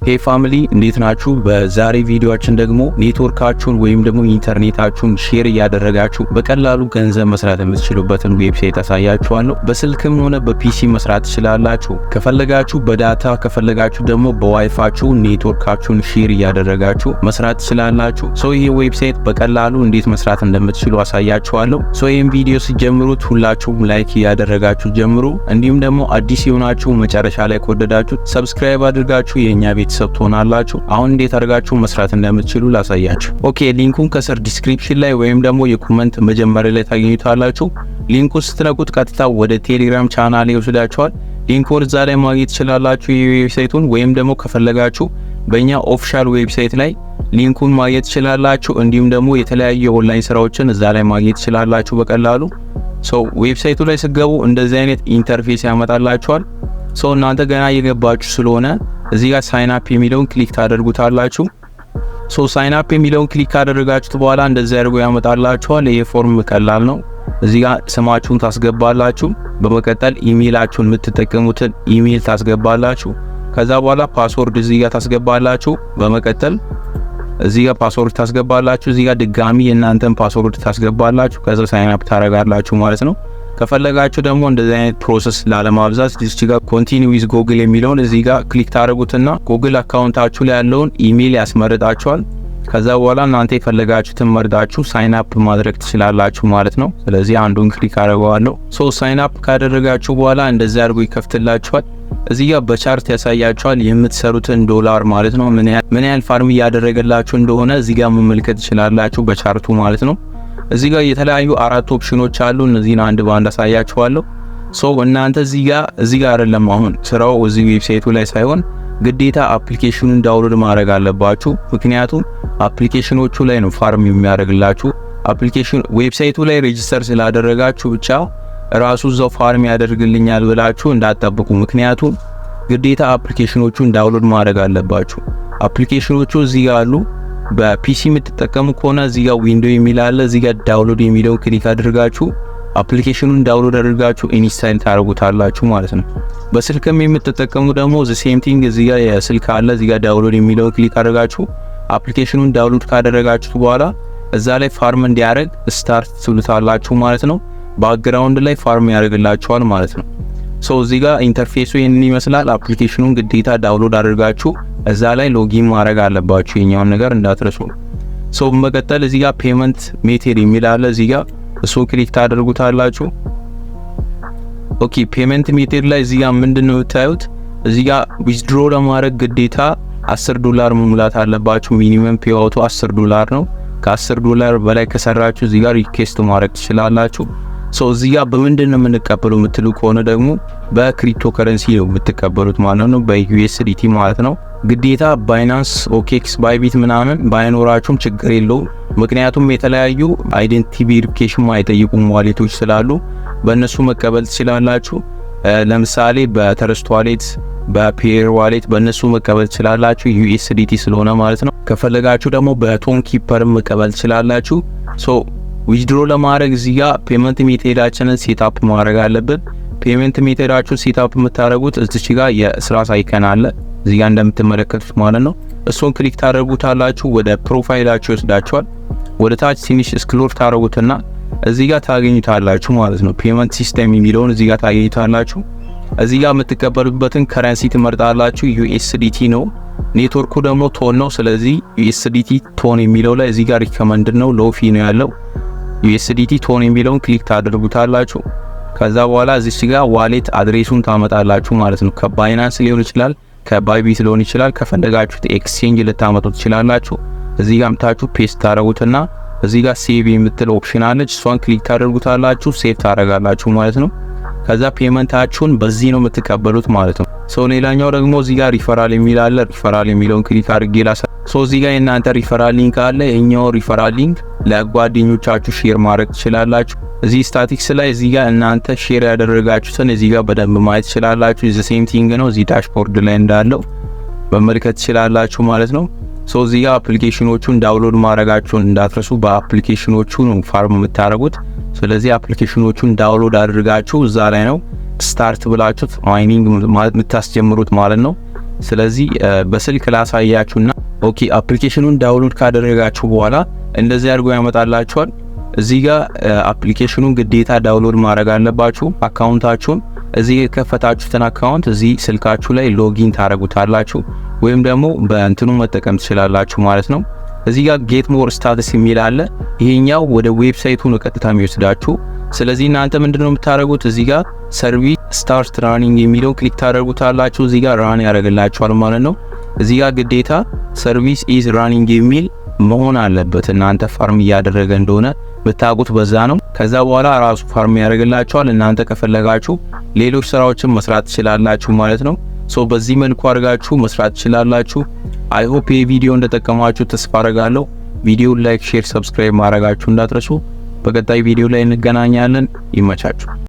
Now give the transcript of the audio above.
Hey family፣ እንዴት ናችሁ? በዛሬ ቪዲዮአችን ደግሞ ኔትወርካችሁን ወይም ደግሞ ኢንተርኔታችሁን share እያደረጋችሁ በቀላሉ ገንዘብ መስራት የምትችሉበትን website አሳያችኋለሁ። በስልክም ሆነ በ PC መስራት ትችላላችሁ። ከፈለጋችሁ በ data፣ ከፈለጋችሁ ደግሞ በ WiFi ኣችሁ ኔትወርካችሁን share እያደረጋችሁ መስራት ትችላላችሁ። So ይህ website በቀላሉ እንዴት መስራት እንደምትችሉ አሳያችኋለሁ። So ይህን ቪዲዮ ስትጀምሩት ሁላችሁም like እያደረጋችሁ ጀምሩ። እንዲሁም ደግሞ አዲስ የሆናችሁ መጨረሻ ላይ ከወደዳችሁ subscribe አድርጋችሁ የእኛ ቤተሰብ ትሆናላችሁ። አሁን እንዴት አድርጋችሁ መስራት እንደምትችሉ ላሳያችሁ። Okay፣ link ኡን ከስር description ላይ ወይም ደግሞ የ comment መጀመሪያ ላይ ታገኙታላችሁ። Link ኡን ስትነኩት ቀጥታ ወደ ቴሌግራም ቻናል ይወስዳችኋል። Link ኡን እዛ ላይ ማግኘት ትችላላችሁ፣ የ website ኡን፣ ወይም ደግሞ ከፈለጋችሁ በእኛ official website ላይ link ኡን ማግኘት ትችላላችሁ። እንዲሁም ደግሞ የተለያዩ የኦንላይን ስራዎችን እዛ ላይ ማግኘት ትችላላችሁ በቀላሉ። So website ኡ ላይ ስትገቡ እንደዚህ አይነት interface ያመጣላችኋል። So እናንተ ገና እየገባችሁ ስለሆነ እዚህ ጋር sign up የሚለውን click ታደርጉታላችሁ። So sign up የሚለውን click ካደረጋችሁት በኋላ እንደዚህ አድርጎ ያመጣላችኋል። ይሄ form ቀላል ነው። እዚህ ጋር ስማችሁን ታስገባላችሁ። በመቀጠል ኢሜይላችሁን፣ የምትጠቀሙትን ኢሜይል ታስገባላችሁ። ከዛ በኋላ password እዚህ ጋር ታስገባላችሁ። በመቀጠል እዚህ ጋር password ታስገባላችሁ። እዚህ ጋር ድጋሚ የእናንተን password ታስገባላችሁ። ከዛ sign up ታረጋላችሁ ማለት ነው። ከፈለጋችሁ ደግሞ እንደዚህ አይነት process ላለማብዛት እዚህ ጋር continue with Google የሚለውን እዚህ ጋር click ታደርጉትና Google account ኣችሁ ላይ ያለውን ኢሜይል ያስመርጣችኋል። ከዛ በኋላ እናንተ የፈለጋችሁትን መርጣችሁ sign up ማድረግ ትችላላችሁ ማለት ነው። ስለዚህ አንዱን click አደርገዋለሁ። So sign up ካደረጋችሁ በኋላ እንደዚህ አድርጎ ይከፍትላችኋል። እዚህ ጋር በ chart ያሳያችኋል የምትሰሩትን ዶላር ማለት ነው። ምን ያህል farm እያደረገላችሁ እንደሆነ እዚህ ጋር መመልከት ትችላላችሁ በ chart ኡ ማለት ነው። እዚህ ጋር የተለያዩ አራት ኦፕሽኖች አሉ። እነዚህን አንድ በአንድ አሳያችኋለሁ። So እናንተ እዚህ ጋር አይደለም፣ አሁን ስራው እዚህ website ኡ ላይ ሳይሆን ግዴታ application ኑን download ማድረግ አለባችሁ። ምክንያቱም application ኖቹ ላይ ነው farm የሚያደርግላችሁ። Application website ኡ ላይ register ስላደረጋችሁ ብቻ ራሱ እዛው farm ያደርግልኛል ብላችሁ እንዳትጠብቁ። ምክንያቱም ግዴታ application ኖቹን download ማድረግ አለባችሁ። Application ኖቹ እዚህ ጋር አሉ። በ PC የምትጠቀሙ ከሆነ እዚህ ጋር window የሚል አለ። እዚህ ጋር download የሚለውን click አድርጋችሁ application ኑን download አድርጋችሁ install ታደርጉታላችሁ ማለት ነው። በስልክም የምትጠቀሙ ደግሞ the same thing፣ እዚህ ጋር የስልክ አለ። እዚህ ጋር download የሚለውን click አድርጋችሁ application ኑን download ካደረጋችሁት በኋላ እዛ ላይ farm እንዲያደርግ start ትሉታላችሁ ማለት ነው። Background ላይ farm ያደርግላችኋል ማለት ነው። So እዚህ ጋር interface ኡ ይህንን ይመስላል። Application ኑን ግዴታ download አድርጋችሁ እዛ ላይ login ማድረግ አለባችሁ። የኛውን ነገር እንዳትረሱ። So በመቀጠል እዚህ ጋር payment method የሚል አለ። እዚህ ጋር እሱን click ታደርጉታላችሁ። Okay፣ payment method ላይ እዚህ ጋር ምንድነው የምታዩት? እዚህ ጋር withdraw ለማድረግ ግዴታ 10 ዶላር መሙላት አለባችሁ። Minimum payout ኡ 10 ዶላር ነው። ከ10 ዶላር በላይ ከሰራችሁ እዚህ ጋር request ማድረግ ትችላላችሁ። So እዚህ ጋር በምንድን ነው የምንቀበለው የምትሉ ከሆነ ደግሞ በክሪፕቶ ከረንሲ ነው የምትቀበሉት ማለት ነው፣ በ USDT ማለት ነው። ግዴታ Binance፣ OKX፣ Bybit ምናምን ባይኖራችሁም ችግር የለውም። ምክንያቱም የተለያዩ identity verification ማይጠይቁ wallet ኦች ስላሉ በእነሱ መቀበል ትችላላችሁ። ለምሳሌ በ Trust Wallet፣ በ Payeer wallet በእነሱ መቀበል ትችላላችሁ፣ USDT ስለሆነ ማለት ነው። ከፈለጋችሁ ደግሞ በ Tonkeeper መቀበል ትችላላችሁ። So withdraw ለማድረግ እዚህ ጋር payment method ኣችንን set up ማድረግ አለብን። Payment method ኣችሁን set up የምታደርጉት እዚች ጋር የስራ icon አለ፣ እዚህ ጋር እንደምትመለከቱት ማለት ነው። እሱን click ታደርጉታላችሁ። ወደ profile ኣችሁ ይወስዳችኋል። ወደ ታች ትንሽ scroll ታደርጉትና እዚህ ጋር ታገኙታላችሁ ማለት ነው። Payment system የሚለውን እዚህ ጋር ታገኙታላችሁ። እዚህ ጋር የምትቀበሉበትን currency ትመርጣላችሁ። USDT ነው። ኔትወርኩ ደግሞ TON ነው። ስለዚህ USDT TON የሚለው ላይ እዚህ ጋር recommend ነው፣ low fee ነው ያለው። USDT TON የሚለውን click ታደርጉታላችሁ። ከዛ በኋላ እዚህ ጋር wallet address ኡን ታመጣላችሁ ማለት ነው። ከ Binance ሊሆን ይችላል፣ ከ Bybit ሊሆን ይችላል። ከፈለጋችሁት exchange ልታመጡ ትችላላችሁ። እዚህ ጋር አምጥታችሁ paste ታደርጉትና እዚህ ጋር save የምትል option አለች። እሷን click ታደርጉታላችሁ፣ save ታደርጋላችሁ ማለት ነው። ከዛ payment ኣችሁን በዚህ ነው የምትቀበሉት ማለት ነው። So ሌላኛው ደግሞ እዚህ ጋር ሪፈራል የሚል አለ። ሪፈራል የሚለውን click አድርጌ ላሳ so እዚህ ጋር የእናንተ referral link አለ። የኛው referral link ለጓደኞቻችሁ share ማድረግ ትችላላችሁ። እዚህ ስታቲክስ ላይ እዚህ ጋር እናንተ share ያደረጋችሁትን እዚህ ጋር በደንብ ማየት ትችላላችሁ። The same thing ነው፣ እዚህ dashboard ላይ እንዳለው መመልከት ትችላላችሁ ማለት ነው። So እዚህ ጋር application ኖቹን download ማድረጋችሁን እንዳትረሱ። በ application ኖቹ ነው farm የምታደርጉት። ስለዚህ application ኖቹን download አድርጋችሁ እዛ ላይ ነው start ብላችሁት mining የምታስጀምሩት ማለት ነው። ስለዚህ በስልክ ላሳያችሁና okay፣ application ኑን download ካደረጋችሁ በኋላ እንደዚህ አድርጎ ያመጣላችኋል። እዚህ ጋር application ኑን ግዴታ download ማድረግ አለባችሁ። Account ኣችሁን እዚህ የከፈታችሁትን account እዚህ ስልካችሁ ላይ login ታደርጉታላችሁ ወይም ደግሞ በእንትኑ መጠቀም ትችላላችሁ ማለት ነው። እዚህ ጋር get more stats የሚል አለ። ይሄኛው ወደ website ኡ ነው ቀጥታ የሚወስዳችሁ። ስለዚህ እናንተ ምንድነው የምታደርጉት? እዚህ ጋር service start running የሚለውን click ታደርጉታላችሁ። እዚህ ጋር run ያደርግላችኋል ማለት ነው። እዚህ ጋር ግዴታ service is running የሚል መሆን አለበት። እናንተ farm እያደረገ እንደሆነ ብታውቁት በዛ ነው። ከዛ በኋላ ራሱ farm ያደርግላችኋል። እናንተ ከፈለጋችሁ ሌሎች ስራዎችን መስራት ትችላላችሁ ማለት ነው። So በዚህ መልኩ አድርጋችሁ መስራት ትችላላችሁ። I hope ይህ ቪዲዮ እንደጠቀማችሁ ተስፋ አደርጋለሁ። ቪዲዮውን like፣ share፣ subscribe ማድረጋችሁ እንዳትረሱ። በቀጣይ ቪዲዮ ላይ እንገናኛለን። ይመቻችሁ።